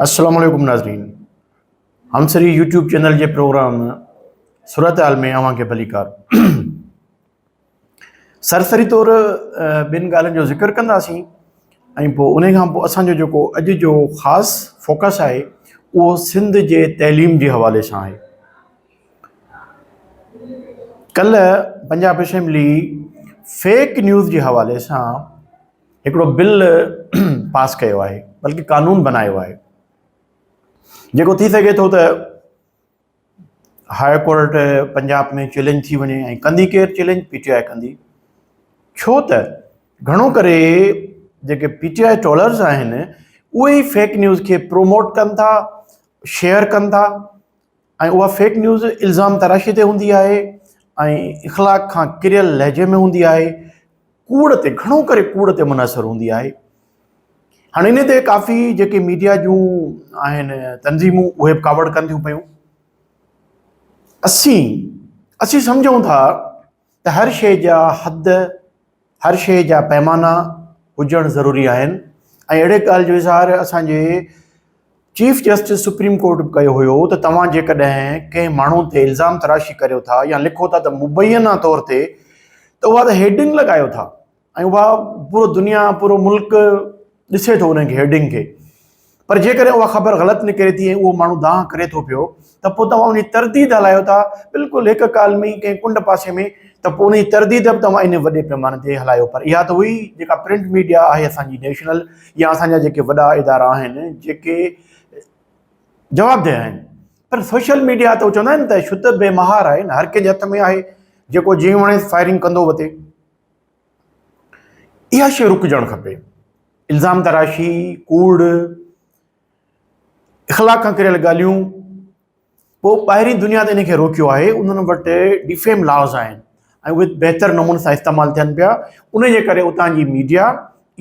السلام عليڪم ناظرين همسري يوٽيوب چينل جي پروگرام صورتحال ۾ اوهان کي ڀليڪار سرسري طور ٻن ڳالهين جو ذڪر ڪنداسين ۽ پوء ان کان پوء اسانجو جيڪو اڄ جو خاص فوڪس آهي اهو سنڌ جي تعليم جي حوالي سان آهي ڪلهه پنجاب اسيمبلي فيڪ نيوز جي حوالي سان هڪڙو بل پاس ڪيو آهي بلڪه قانون بنايو آهي جيڪو ٿي سگهي ٿو ته هاء ڪورٽ پنجاب ۾ چئلينج ٿي وڃي ۽ ڪندي ڪير چئلينج پي ٽي آء ڪندي ڇو ته گهڻو ڪري جيڪي پي ٽي آء ٽولرز آهن اهي ئي فيڪ نيوز کي پروموٽ ڪن ٿا شيئر ڪن ٿا ۽ اها فيڪ نيوز الزام تراشي تي هوندي آهي ۽ اخلاق کان ڪريل لهجي ۾ هوندي آهي ڪوڙ تي گهڻو ڪري ڪوڙ تي منحصر هوندي آهي هاڻي ان تي ڪافي جيڪي ميڊيا جون آهن تنظيمون اهي به ڪاوڙ ڪن ٿيون پيون اسين اسين سمجھون ٿا ته هر شيء جا حد هر شيء جا پيمانا هجڻ ضروري آهن ۽ اهڙي ڳالهه جو اظهار اسان جي چيف جسٽس سپريم ڪورٽ به ڪيو هيو ته توهان جيڪڏهن ڪنهن ماڻهو تي الزام تراشي ڪريو ٿا يا لکو ٿا ته مبينا طور تي ته اها ته هيڊنگ لڳايو ٿا ۽ اها پورو دنيا پورو ملڪ ڏسي ٿو ان کي هيڊنگ کي پر جيڪڏهن اها خبر غلط نڪري ٿي ۽ اهو ماڻهو دانهن ڪري ٿو پيو ته پوء توهان ان جي ترديد هلايو ٿا بلڪل هڪ ڪالمي ڪنهن ڪنڊ پاسي ۾ ته پوء ان جي ترديد به توهان ان وڏي پيماني تي هلايو پر اها ته هئي جيڪا پرنٽ ميڊيا آهي اسان جي نيشنل يا اسان جا جيڪي وڏا ادارا آهن جيڪي جوابده آهن پر سوشل ميڊيا ته چوندا آهن ته شتر بي مهار آهي نه هر ڪنهن جي هٿ ۾ آهي جيڪو جيئن وڻي فائرنگ ڪندو وتي اها شيء رڪجڻ کپي. الزام تراشي، ڪوڙ، اخلاق کان ڪريل ڳالهيون، پوء ٻاهرين دنيا ته ان کي روڪيو آهي، انهن وٽ ڊيفيم لاز آهن ۽ اهي بهتر نموني سان استعمال ٿين پيا، ان جي ڪري اتان جي ميڊيا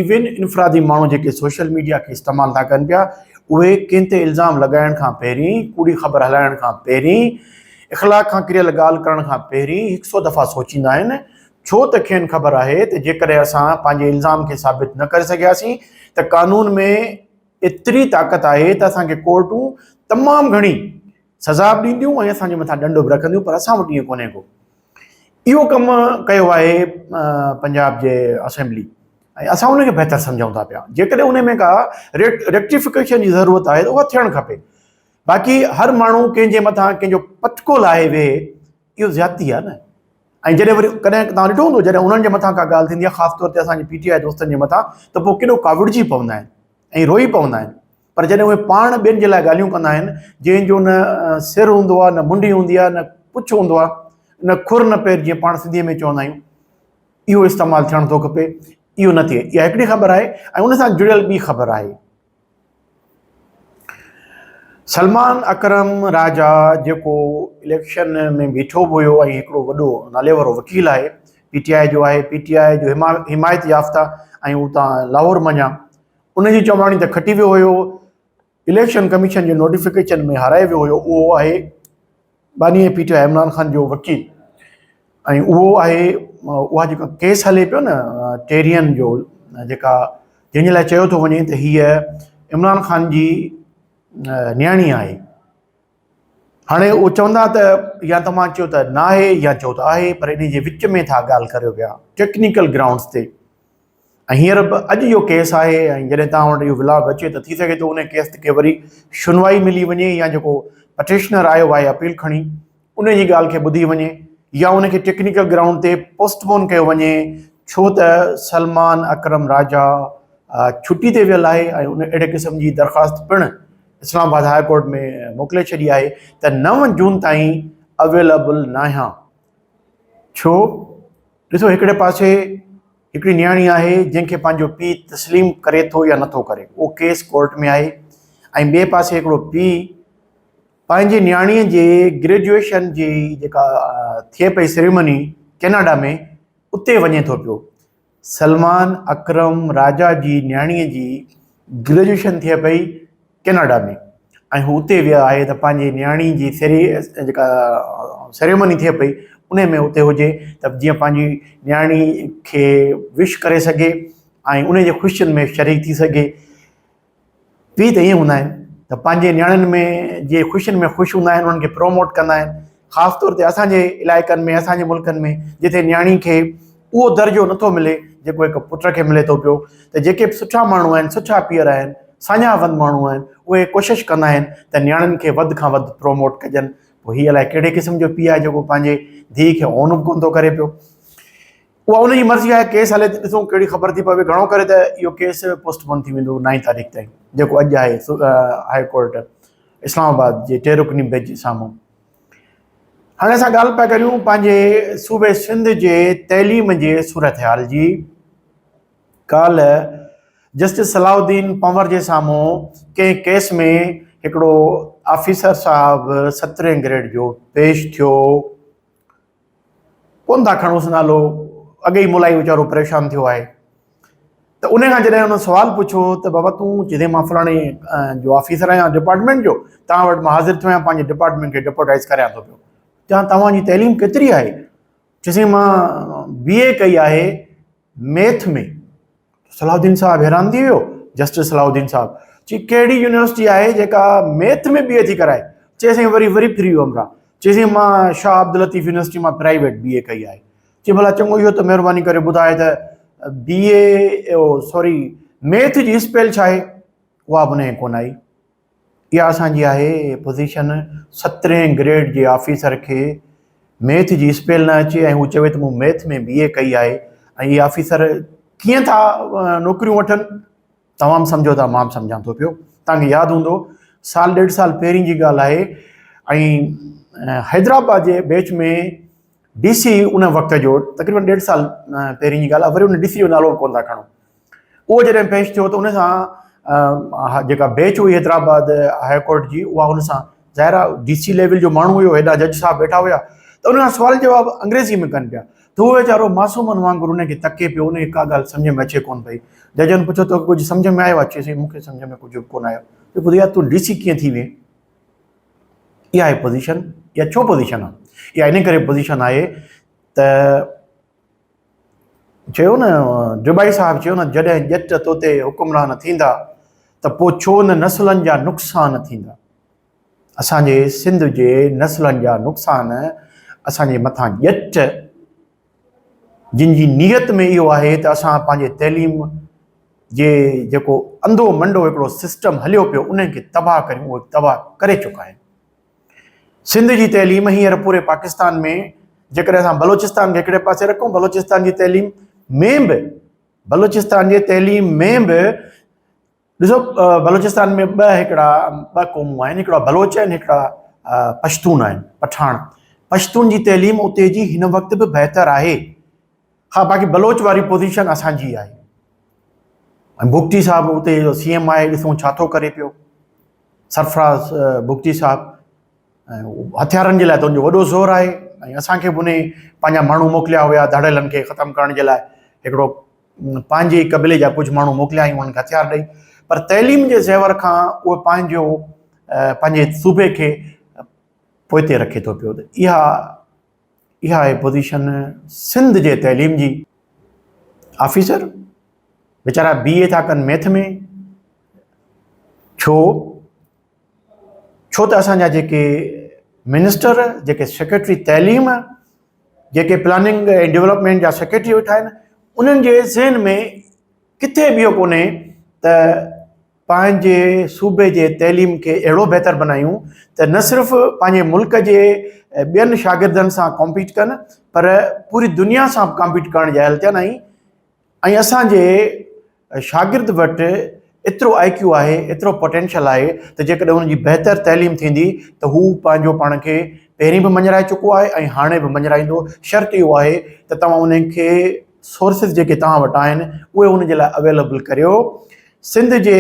ايون انفرادي ماڻهو جيڪي سوشل ميڊيا کي استعمال ٿا ڪن پيا اهي ڪنهن تي الزام لڳائڻ کان پهرين، ڪوڙي خبر هلائڻ کان پهرين، اخلاق کان ڪريل ڳالهه ڪرڻ کان پهرين هڪ سو دفعا سوچيندا آهن ڇو ته کين خبر آهي ته جيڪڏهن اسان پنهنجي الزام کي ثابت نه ڪري سگهياسين ته قانون ۾ ايتري طاقت آهي ته اسان کي ڪورٽون تمام گهڻي سزا به ڏينديون ۽ اسان جي مٿان ڏنڊ به رکنديون پر اسان وٽ ائين ڪونهي ڪو. اهو ڪم ڪيو آهي پنجاب جي اسيمبلي ۽ اسان ان کي بهتر سمجهون ٿا پيا جيڪڏهن ان ۾ ڪا ريڪٽيفڪيشن جي ضرورت آهي ته اها ٿيڻ کپي باقي هر ماڻهو ڪنهن جي مٿان ڪنهن جو پٽڪو لاهي ويهي اهو زيادتي آهي نه ۽ جڏهن وري ڪڏهن توهان ڏٺو هوندو جڏهن انهن جي مٿان ڪا ڳالهه ٿيندي آهي خاص طور تي اسان جي پي ٽي آء دوستن جي مٿان ته پوء ڪيڏو ڪاوڙجي پوندا آهن ۽ روئي پوندا آهن پر جڏهن اهي پاڻ ٻين جي لاء ڳالهيون ڪندا آهن جنهن جو نه سر هوندو آهي نه منڍي هوندي آهي نه پڇ هوندو آهي نه کر نه پير جيئن پاڻ سنڌيء ۾ چوندا آهيون اهو استعمال ٿيڻ ٿو کپي اهو نه ٿئي اها هڪڙي خبر آهي ۽ ان سان جڙيل ٻي خبر آهي سلمان اڪرم راجا جيڪو اليڪشن ۾ بيٺو به هيو ۽ هڪڙو وڏو نالي وارو وڪيل آهي پي ٽي آء جو آهي پي ٽي آء جو حمايت يافته ۽ اتان لاهور منجهان ان جي چواڻي ته کٽي ويو هيو اليڪشن ڪميشن جي نوٽيفڪيشن ۾ هارائي ويو هيو اهو آهي باني P T I Imran Khan جو وڪيل ۽ اهو آهي اها جيڪا ڪيس هلي پيو نه ٽيرين جو جيڪا جنهن جي لاء چيو ٿو وڃي ته هيء عمران خان جي نياڻي آهي هاڻي اهو چوندا ته يا ته مان چيو ته نه آهي يا چئو ته آهي پر ان جي وچ ۾ ٿا ڳالهه ڪريو پيا ٽيڪنيڪل گرائونڊس تي ۽ هينئر به اڄ اهو ڪيس آهي ۽ جڏهن توهان وٽ اهو ولاگ اچي ته ٿي سگهي ٿو ان ڪيس کي وري شنوائي ملي وڃي يا جيڪو پٽيشنر آيو آهي اپيل کڻي ان جي ڳالهه کي ٻڌي وڃي يا ان کي ٽيڪنيڪل گرائونڊ تي پوسٽ پون ڪيو وڃي ڇو ته سلمان اڪرم راجا ڇٽي تي ويل آهي ۽ ان اهڙي قسم جي درخواست پڻ اسلام آباد هاء ڪورٽ ۾ موڪلي ڇڏي آهي ته نو جون تائين اويليبل ناهيان ڇو ڏسو هڪڙي پاسي هڪڙي نياڻي آهي جنهن کي پنهنجو پيء تسليم ڪري ٿو يا نٿو ڪري اهو ڪيس ڪورٽ ۾ آهي ۽ ٻئي پاسي هڪڙو پيء پنهنجي نياڻيء جي گريجوئيشن جي جيڪا ٿئي پئي سيريمني ڪيناڊا ۾ اتي وڃي ٿو پيو سلمان اڪرم راجا جي نياڻيء جي گريجوئيشن ٿئي پئي ڪيناڊا ۾ ۽ هو اتي ويو آهي ته پنهنجي نياڻي جي سيري جيڪا سيريمني ٿئي پئي ان ۾ اتي هجي ته جيئن پنهنجي نياڻي کي وش ڪري سگهي ۽ ان جي خوشين ۾ شريڪ ٿي سگهي پيء ته ائين هوندا آهن. ته پنهنجي نياڻين ۾ جي خوشين ۾ خوش هوندا آهن انهن کي پروموٽ ڪندا آهن خاص طور تي اسان جي علائقن ۾ اسان جي ملڪن ۾ جتي نياڻي کي اهو درجو نٿو ملي جيڪو هڪ پٽ کي ملي ٿو پيو ته جيڪي به سٺا ماڻهو آهن سٺا پيئر آهن ساڃاهه وند ماڻهو آهن اهي ڪوشش ڪندا آهن ته نياڻين کي وڌ کان وڌ پروموٽ ڪجن پوء هي الائي ڪهڙي قسم جو پيء آهي جيڪو پنهنجي ڌيء کي اون به ڪونه ٿو ڪري پيو اها ان جي مرضي آهي ڪيس هلي ته ڏسون ڪهڙي خبر ٿي پوي گهڻو ڪري ته اهو ڪيس پوسٽ پون ٿي ويندو نائين تاريخ تائين جيڪو اڄ آهي هاء ڪورٽ اسلام آباد جي ٽي رڪني بينچ جي سامهون هاڻي اسان ڳالهه پيا ڪريون پنهنجي صوبي سنڌ جي تعليم جي صورتحال جي ڪالهه جسٽس صلاح الدين پنور جي سامهون ڪنهن ڪيس ۾ هڪڙو آفيسر صاحب سترهين گريڊ جو پيش ٿيو ڪونه ٿا کڻوس نالو، اڳي ئي مولائي ويچارو پريشان ٿيو آهي. ته ان کان جڏهن هن سوال پڇيو ته بابا تون جتي مان فلاڻي جو آفيسر آهيان ڊپارٽمينٽ جو، توهان وٽ مان حاضر ٿيو آهيان پنهنجي ڊپارٽمينٽ کي ڊپوٽائز ڪريان ٿو پيو، چيان توهان جي تعليم ڪيتري آهي؟ چيس سائين مان بي اي ڪئي آهي ميٿ ۾. صلاح الدين صاحب حيران ٿي ويو، جسٽس صلاح الدين صاحب چي ڪهڙي يونيورسٽي آهي جيڪا ميٿ ۾ بي اي ٿي ڪرائي؟ چي سائين وري وري ڦري ويو همراهه، چي سائين مان شاهه عبداللطيف يونيورسٽي مان پرائيويٽ بي اي ڪئي آهي. چي ڀلا چڱو اهو ته مهرباني ڪري ٻڌاء ته بي اي سوري ميٿ جي اسپيل ڇا آهي؟ اها به ان کي ڪونه آئي. اها اسان جي آهي پوزيشن سترهين گريڊ جي آفيسر کي ميٿ جي اسپيل نه اچي ۽ هو چوي ته مون ميٿ ۾ بي اي ڪئي آهي ۽ اهي آفيسر ڪيئن ٿا نوڪريون وٺن توهان به سمجهو ٿا مان به سمجهان ٿو پيو توهان کي ياد هوندو سال ڏيڍ سال پهرين جي ڳالهه آهي ۽ حيدرآباد جي بيچ ۾ ڊي سي ان وقت جو تقريبن ڏيڍ سال پهرين جي ڳالهه آهي وري ان ڊي سي جو نالو به ڪونه ٿا کڻو اهو جڏهن پيش ٿيو ته ان سان جيڪا بيچ هئي حيدرآباد هاء ڪورٽ جي اها ان سان ظاهر آهي ڊي سي ليول جو ماڻهو هيو هيڏا جج صاحب ويٺا هيا ته ان کان سوال جواب انگريزي ۾ ڪن پيا ته هو ويچارو معصومن وانگر ان کي تڪي پيو ان کي ڪا ڳالهه سمجهه ۾ اچي ڪونه پئي ججن پڇيو توکي ڪجهه سمجهه ۾ آيو آهي چيس مون کي سمجهه ۾ ڪجهه به ڪونه آيو ته ٻڌ يار تون ڊي سي ڪيئن ٿي وئين اها آهي پوزيشن اها ڇو پوزيشن آهي اها ان ڪري پوزيشن آهي ته چيو نه ڊٻائي صاحب چيو نه جڏهن ڄٽ تو تي حڪمران ٿيندا ته پوء ڇو نه نسلن جا نقصان ٿيندا. اسان جي سنڌ جي نسلن جا نقصان اسان جي مٿان ڄٽ جن جي نيت ۾ اهو آهي ته اسان پنهنجي تعليم جي جيڪو انڌو منڊو هڪڙو سسٽم هليو پيو انهن کي تباهه ڪريون اهي تباهه ڪري چڪا آهن. سنڌ جي تعليم هينئر پوري پاڪستان ۾ جيڪڏهن اسان بلوچستان کي هڪڙي پاسي رکون بلوچستان جي تعليم ۾ به بلوچستان جي تعليم ۾ به ڏسو بلوچستان ۾ ٻه هڪڙا ٻه قومون آهن هڪڙا بلوچ آهن هڪڙا پشتون آهن پٺاڻ پشتون جي تعليم اتي جي هن وقت به بهتر آهي ها باقي بلوچ واري پوزيشن اسان جي آهي ۽ بگٽي صاحب اتي جو سي ايم آهي ڏسون ڇا ٿو ڪري پيو سرفراز بگٽي صاحب ۽ هٿيارن جي لاء ته ان جو وڏو زور آهي ۽ اسان کي به انهي پنهنجا ماڻهو موڪليا هيا ڌاڙيلن کي ختم ڪرڻ جي لاء هڪڙو پنهنجي ئي قبيلي جا ڪجهه ماڻهو موڪليا آهيون انهن کي هٿيار ڏئي پر تعليم جي زيور کان اهو پنهنجو پنهنجي صوبي کي پوئتي رکي ٿو پيو ته اها اها آهي پوزيشن سنڌ جي تعليم جي. آفيسر ويچارا بي اي ٿا ڪن ميٿ ۾ ڇو ڇو ته اسان جا جيڪي منسٽر جيڪي سيڪريٽري تعليم جيڪي پلاننگ ۽ ڊولپمينٽ جا سيڪريٽري ويٺا آهن انهن جي ذهن ۾ ڪٿي به اهو ڪونهي ته پنهنجي صوبي جي تعليم کي اهڙو بهتر بنايون ته نه صرف پنهنجي ملڪ جي ٻين شاگردن سان ڪمپيٽ ڪن پر پوري دنيا سان به ڪمپيٽ ڪرڻ جي اهل ٿين ۽ ۽ اسان جي شاگرد وٽ ايترو آء ڪيو آهي ايترو پوٽينشل آهي ته جيڪڏهن ان جي بهتر تعليم ٿيندي ته هو پنهنجو پاڻ کي پهرين به مڃرائي چڪو آهي ۽ هاڻي به مڃرائيندو شرط اهو آهي ته توهان ان کي سورسز جيڪي توهان وٽ آهن اهي ان جي لاء اويليبل ڪريو سنڌ جي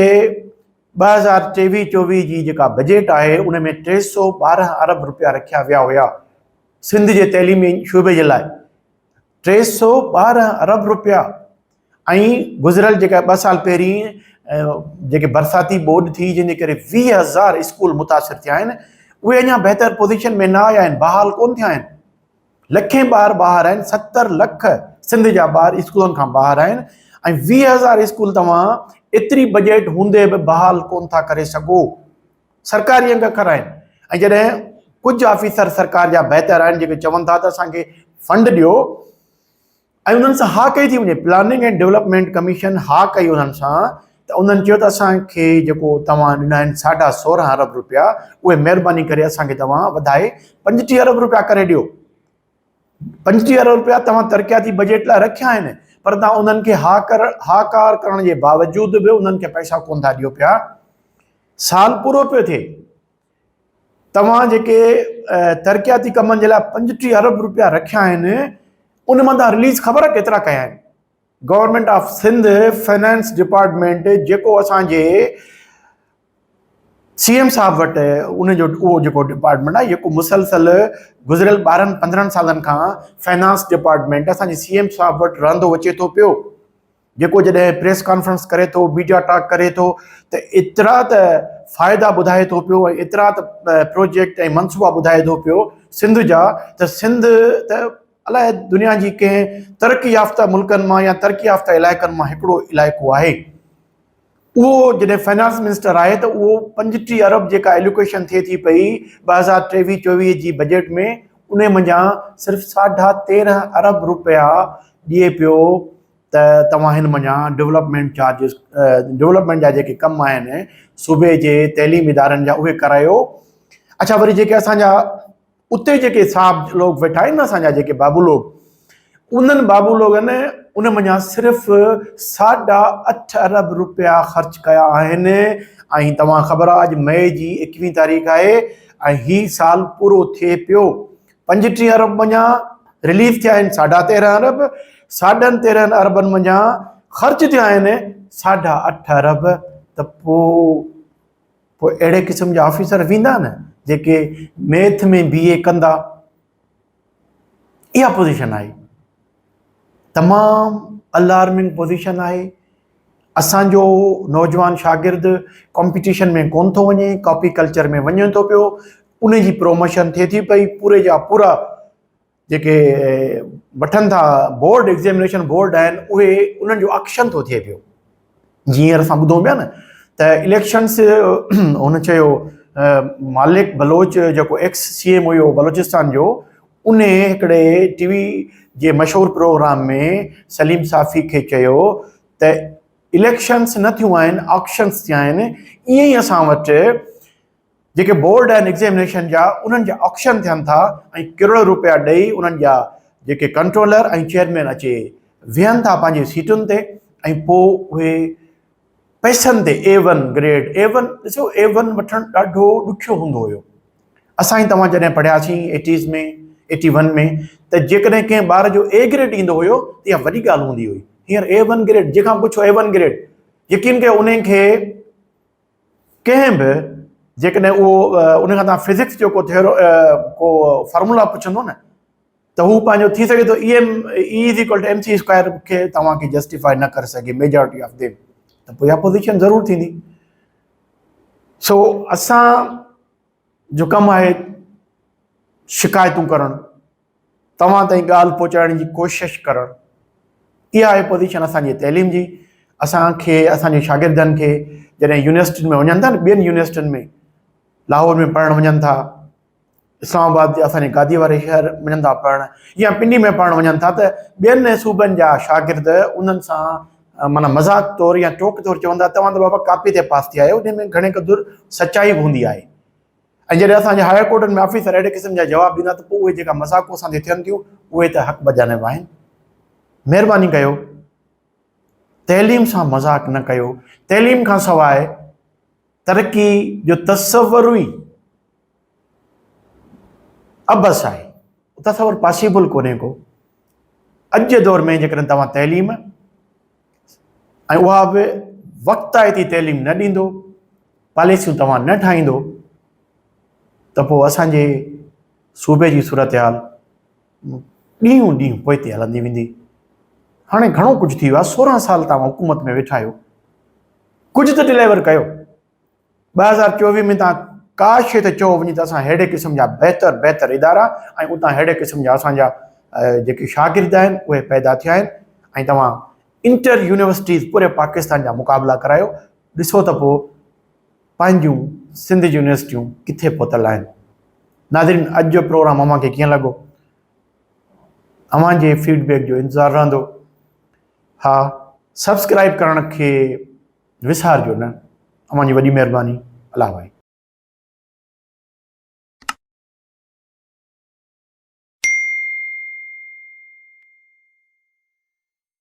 2023 24 جي جيڪا بجيٽ آهي ان ۾ 312 ارب روپيا رکيا ويا هيا سنڌ جي تعليمي شعبي جي لاء 312 ارب روپيا ۽ گذريل جيڪا ٻه سال پهرين جيڪي برساتي ٻوڏ ٿي جنهن جي ڪري 20000 اسڪول متاثر ٿيا آهن اهي اڃا بهتر پوزيشن ۾ نه آيا آهن بحال ڪون ٿيا آهن لکين ٻار ٻاهر آهن، 70 لک سنڌ جا ٻار اسڪولن کان ٻاهر آهن ۽ 20 هزار اسڪول توهان ايتري بجيٽ هوندي به بحال ڪون ٿا ڪري سگهو. سرڪاري انگ اکر آهن ۽ جڏهن ڪجهه آفيسر سرڪار جا بهتر آهن جيڪي چون ٿا ته اسان کي فنڊ ڏيو ۽ انهن سان ها ڪئي ٿي وڃي پلاننگ ۽ ڊولپمينٽ ڪميشن ها ڪئي انهن سان ته انهن چيو ته اسان کي جيڪو توهان ڏنا آهن ساڍا سورهن ارب روپيا اهي مهرباني ڪري اسان کي توهان وڌائي 35 ارب روپيا ڪري ڏيو. 35 ارب روپيا توهان ترقياتي بجيٽ لاء رکيا آهن پر توهان انهن کي ها ڪر هاڪار ڪرڻ جي باوجود به انهن کي پئسا ڪون ٿا ڏيو پيا. سال پورو پيو ٿئي توهان جيڪي ترقياتي ڪمن جي لاء 35 ارب روپيا رکيا آهن ان مان توهان رليز خبر آهي ڪيترا ڪيا آهن؟ Government of Sindh finance department جيڪو اسان جي سي ايم صاحب وٽ ان جو اهو جيڪو ڊپارٽمينٽ آهي جيڪو مسلسل گذريل 12 15 سالن کان فنانس ڊپارٽمينٽ اسان جي سي ايم صاحب وٽ رهندو اچي ٿو پيو جيڪو جڏهن پريس ڪانفرنس ڪري ٿو ميڊيا ٽاڪ ڪري ٿو ته ايترا ته فائدا ٻڌائي ٿو پيو ۽ ايترا ته پروجيڪٽ ۽ منصوبا ٻڌائي ٿو پيو سنڌ جا ته سنڌ ته الائي دنيا جي ڪنهن ترقي يافته ملڪن مان يا ترقي يافته علائقن مان هڪڙو علائقو آهي. اهو جڏهن فنانس منسٽر آهي ته اهو 35 ارب جيڪا ايلوڪيشن ٿئي ٿي پئي 2023 24 جي بجيٽ ۾ ان منجهان صرف ساڍا تيرهن ارب روپيا ڏئي پيو ته توهان هن منجهان ڊولپمينٽ چارجز ڊولپمينٽ جا جيڪي ڪم آهن صوبي جي تعليم ادارن جا اهي ڪرايو. اڇا وري جيڪي اسان جا اتي جيڪي صاحب لوگ ويٺا آهن نه اسان جا جيڪي بابو لوگ انهن بابو لوگن ان منجهان صرف ساڍا اٺ ارب روپيا خرچ ڪيا آهن ۽ توهان خبر آهي اڄ مئي جي ايڪويهين تاريخ آهي ۽ هي سال پورو ٿئي پيو 35 ارب منجهان رليف ٿيا آهن ساڍا تيرهن ارب ساڍن تيرهن اربن منجهان خرچ ٿيا آهن ساڍا اٺ ارب ته پوء پوء اهڙي قسم جا آفيسر ويندا نه جيڪي ميٿ ۾ بي اي ڪندا. اها پوزيشن آهي تمام الارمنگ پوزيشن آهي. اسان جو نوجوان شاگرد ڪمپيٽيشن ۾ ڪون ٿو وڃي، ڪاپي ڪلچر ۾ وڃي ٿو پيو، ان جي پروموشن ٿئي ٿي پئي، پوري جا پورا جيڪي وٺن ٿا بورڊ ايگزامينيشن بورڊ آهن اهي انهن جو آڪشن ٿو ٿئي پيو. جيئن هينئر اسان ٻڌون پيا نه ته اليڪشنس هن چيو مالڪ بلوچ جيڪو ايڪس سي ايم هيو بلوچستان جو ان هڪڙي ٽي وي جي مشهور پروگرام ۾ سليم صافي کي چيو ته اليڪشنس نه ٿيون آهن آڪشنس ٿيا آهن. ائين ئي اسان وٽ جيڪي بورڊ آهن ايگزامينيشن جا انهن جا آڪشن ٿين ٿا ۽ ڪروڙ روپيا ڏئي انهن جا جيڪي ڪنٽرولر ۽ چيئرمين اچي ويهن ٿا پنهنجي سيٽن تي ۽ پوء اهي پئسن تي A one grade A one ڏسو اي ون وٺڻ ڏاڍو ڏکيو هوندو هيو. اسان ئي توهان جڏهن پڙهياسين ايٽيز ۾ ايٽي ون ۾ ته جيڪڏهن ڪنهن ٻار جو اي گريڊ ايندو هيو ته اها وڏي ڳالهه هوندي هئي. هينئر اي ون گريڊ جنهن کان پڇو اي ون گريڊ يقين ڪيو انهن کي ڪنهن به جيڪڏهن اهو ان کان توهان فزڪس جو ڪو ٿيورو ڪو فارمولا پڇندو نه ته هو پنهنجو ٿي سگهي ٿو E M E is equal to M C square کي توهان کي جسٽيفائي نه ڪري سگهي ميجارٽي آف ديم ته پوء اها پوزيشن ضرور ٿيندي. سو اسان جو ڪم آهي شڪايتون ڪرڻ، توهان تائين ڳالهه پهچائڻ جي ڪوشش ڪرڻ. اها آهي پوزيشن اسان جي تعليم جي. اسان کي اسان جي شاگردن کي جڏهن يونيورسٽين ۾ وڃن ٿا نه ٻين يونيورسٽين ۾ لاهور ۾ پڙهڻ وڃن ٿا، اسلام آباد جي اسان جي گادي واري شهر وڃن ٿا پڙهڻ يا پنڊي ۾ پڙهڻ وڃن ٿا ته ٻين صوبن جا شاگرد انهن سان معنيٰ مذاق طور يا ٽوڪ طور چوندا توهان ته بابا ڪاپي تي پاس ٿيا آهيو، ان ۾ گهڻي قدر سچائي به هوندي آهي. ۽ جڏهن اسان جي هائر ڪورٽن ۾ آفيسر اهڙي قسم جا جواب ڏيندا ته پوء اهي جيڪا مذاقون اسان تي ٿين ٿيون اهي ته حق بجانب آهن. مهرباني ڪيو تعليم سان مذاق نه ڪيو. تعليم کان سواء ترقي جو تصور ئي عبث آهي، تصور پاسيبل ڪونهي ڪو. اڄ جي دور ۾ جيڪڏهن توهان تعليم ۽ اها به وقتائتي تعليم نه ڏيندو، پاليسيون توهان نه ٺاهيندو ته پوء اسان جي صوبي جي صورتحال ڏينهون ڏينهن پوئتي هلندي ويندي. هاڻي گهڻو ڪجهه ٿي ويو آهي، 16 سال توهان حڪومت ۾ ويٺا آهيو، ڪجهه ته ڊليور ڪيو. 2024 ۾ توهان ڪا شيء ته چئو وڃي ته اسان ههڙي قسم جا بهتر بهتر ادارا ۽ اتان ههڙي قسم جا اسان جا جيڪي شاگرد آهن اهي پيدا ٿيا آهن ۽ توهان انٽر يونيورسٽيز پوري پاڪستان جا مقابلا ڪرايو، ڏسو ته پوء پنهنجون سنڌ جون يونيورسٽيون ڪٿي پهتل آهن. ناظرين اڄ جو پروگرام اوهان کي ڪيئن لڳو؟ اوهان جي فيڊ بيڪ جو انتظار رهندو. ها سبسڪرائب ڪرڻ کي وسارجو نه. اوهان جي وڏي مهرباني. الله ڀائي.